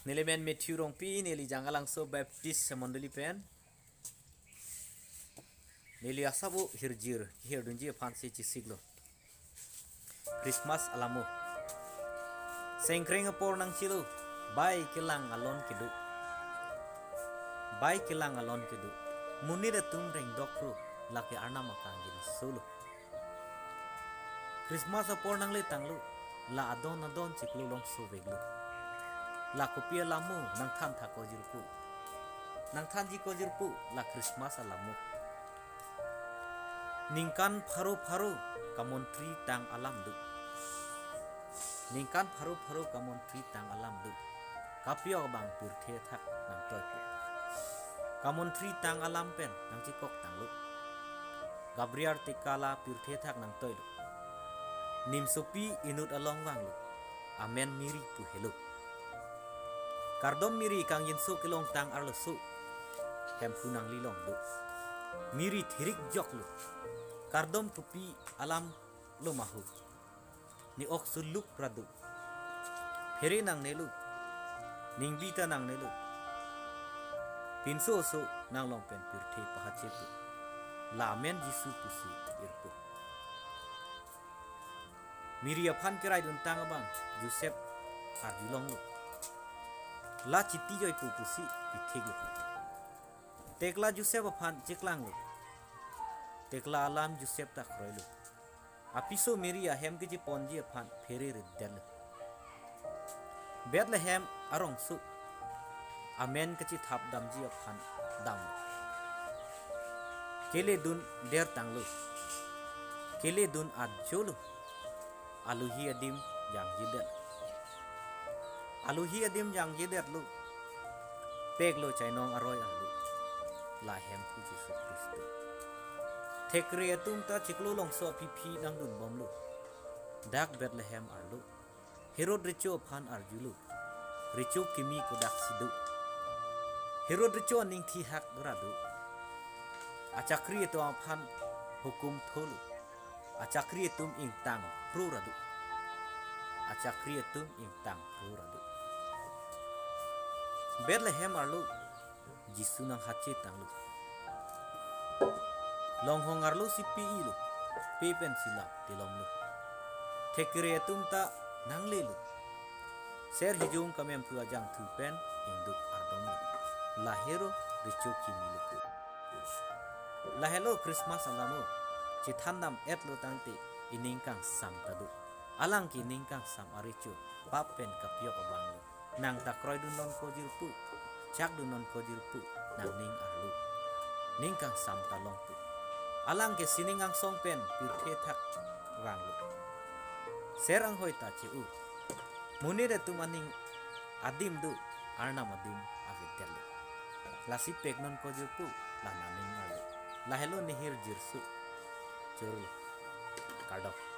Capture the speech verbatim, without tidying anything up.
Neli men Matthew Rongpi, neli Jangalangso Baptist Mondoli pen. Neli asap ahirjir, hirdunji aphan si chisiklo. Christmas alamo. Sengkreng apor nangchelo, bai kelang alon kedo. Bai kelang alon kedo. Monit atum rengdok pro, lake Arnam akangjinso lo. Christmas apor nangle tanglo, la adon adon chiklo longso veklo. La kopi alamo nangthan thak ko jirpo. Nangthanji ko jirpo, la Christmas alamo. Ningkan pharo pharo kamontri tang alam do. Ningkan pharo pharo kamontri tang alam do. Kapio abang pirthe athak nangtoipo. Kamontri tang alam pen nangchikok tanglo. Gabriel tekala pirthe athak nangtoilo. Nimsopi inut along vanglo. Amen Mary pu helo. Kardom Mary, kangjinso kelong tang arloso. Hemphu nangli long do. Mary thirik joklo. Kardom kopi alam lo ma ho. Ne ok suluk prado. Phere nangnelo. Ningbi ta nangnelo. Pinso oso nanglong pen pirthe pahachepo. La amen Jisu pusi irpo. Mary aphan keraidun tang abang Joseph arjulonglo. La chiti joipo pusi pitheklo. Tekla Joseph aphan chiklanglo. Tekla alam Joseph ta kroilo. Apiso Mary ahem kechiponji aphan phere ridetlo. Bethlehem arongso amen kachithap damji aphan damlo. Keledun der tanglo. Keledun ajolo. Alohi adim jangjedet. Alohi adim jangjedetlo. Peklo chainong aroi arlo. La Hemphu Jisu Khristo. Thekre atum ta chiklo longso aphi aphi nangdunbomlo. Dak Bethlehem arlo. Herod recho aphan arjulo. Recho kimi kodaksi do. Herod recho aning thihak ra do. Achakri atum aphan hukum tholo. Achakri atum ingtang pro ra do. Achakri atum ingtang pro ra do. Bethlehem arlo Jisu nanghache tanglo. Longhong arlo si pe-ilo, pe pen si la telomlo. Thekre atum ta nanglelo. Ser hijung kamem thu ajang thu pen ingduk ardomlo. Lahelo recho kimilo. Lahelo Christmas alamo, chethandam etlo tangte ining kangsam ta do. Alang ke ining kangsam arecho, pap pen kapjok abanglo. Nang ta kroidun non ko jirpo, chakdun non ko jirpo, nangning arlo. Ning kangsam ta longpo. Alang ke sining angsong pen pirthe athak vanglo. Ser anghoi ta che-o. Monit atum aning adim do, Arnam adim avedetlo. Lasi pek non ko jirpo, la nangning arlo. Lahelo nehirjirso. Choro. Kardom.